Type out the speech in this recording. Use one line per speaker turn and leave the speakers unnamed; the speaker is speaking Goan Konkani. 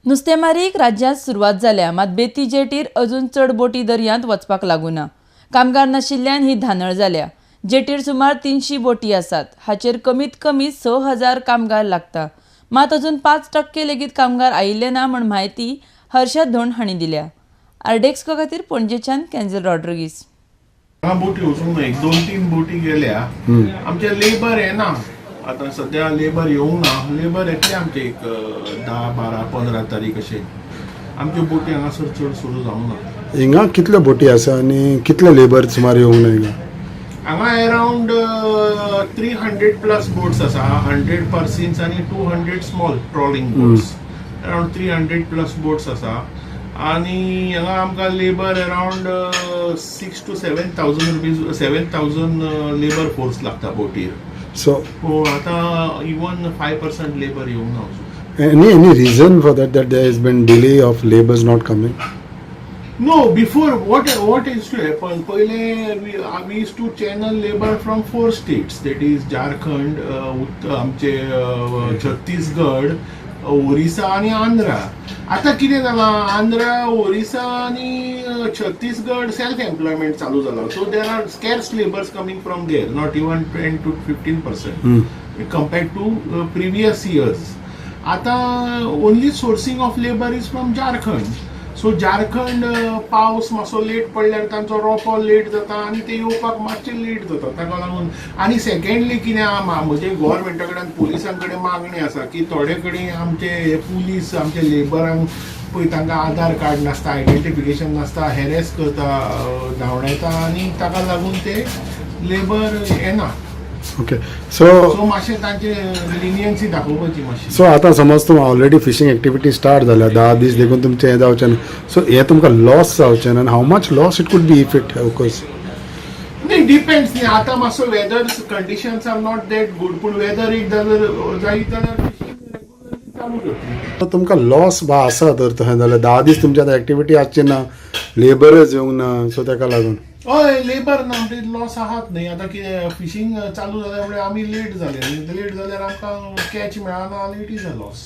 नुस्तेमारीक राज्यांत सुरवात जाल्या, मात बेती जेटीर अजून चड बोटी दर्यांत वचपाक लागूना. कामगार नाशिल्ल्यान ही धानळ जाल्या. जेटीर सुमार 300 बोटी आसात. हाचेर कमीत कमी 6000 कामगार लागता, मात अजून 5% लेगीत कामगार आयिल्ले ना म्हूण म्हायती हर्षद धोंड हांणी दिल्या. आरडेक्सको खातीर पणजेच्यान कॅन्झल रॉड्रिगीस.
हांगा बोटी वचूंक ना, एक दोन तीन बोटी गेल्या. आमचे लेबर येना, आतां सद्या लेबर येवंक ना. लेबर येतले आमचे एक 10, 12, 15 तारीख अशें. आमच्यो बोटी हांगासर चड सुरू जावंक ना.
हिंगा कितल्यो बोटी आसा आनी कितले लेबर सुमार येवंक ना हिंगा?
हांगा अरावंड 300 प्लस बोट्स आसा, 100 पर्सीन्स आनी 200 small trawling boats. Around 300 plus boats आसा आनी हांगा आमकां labour around 6 to 7 thousand rupees, 7,000 labour force लागता बोटीर.
सो
पूण आतां इवन 5% लेबर येवंक ना अजून.
Any reason for that, that there has been delay of labours not coming?
No, before what used to happen, पहिले we used to channel labor from four states, that is Jharkhand, आमचे छत्तीसगड, ओरिसा आनी आंध्रा. आता कितें जालां, आंध्रा, ओरिसा आनी छत्तीसगड सेल्फ एम्प्लॉयमेंट चालू जाला, so there are scarce labours coming from there, not even 10 to 15% compared to previous years. आता only sourcing of labour is from Jharkhand. So Jharkhand पावस मातसो लेट पडल्यार तांचो रोपो लेट जाता आनी ते येवपाक मातशे लेट जाता. ताका लागून आनी सेकंडली कितें आहा, म्हजे गोवोरमेंटा कडेन, पुलिसां कडेन मागणी आसा की थोडे कडेन आमचे हे पुलीस आमचे लेबरांक पळय, तांकां आधार कार्ड नासता, आयडेंटिफिकेशन नासता, हॅरेस करता, धांवडायता आनी ताका लागून ते लेबर येना.
ओके, सो
सो मातशें तांचे लिनियन्सी दाखोवपाची मातशी.
सो आतां समज तुम ऑलरेडी फिशींग एक्टिविटी स्टार्ट जाल्या, 10 दीस देखून तुमचें हें जावचें ना, सो हें तुमकां लॉस जावचें ना? How much loss it could be if it occurs?
नाही, डिपेंड्स न्ही. आतां मातसो weather conditions are not that good, पूण वेदर एकदां जर जायत जाल्यार फिशींग रेगुलरली चालू जातली.
तुमकां लॉस बा आसा तर तशें जाल्यार 10 दीस तुमची आतां एक्टिविटी आसची ना, लेबरच येवंक ना, सो ताका लागून.
हय, लेबर ना म्हणजे लॉस आहात न्ही. आतां कितें, फिशींग चालू जाल्या म्हणजे आमी लेट जाले, लेट जाल्यार आमकां कॅच मेळना आनी it is a loss.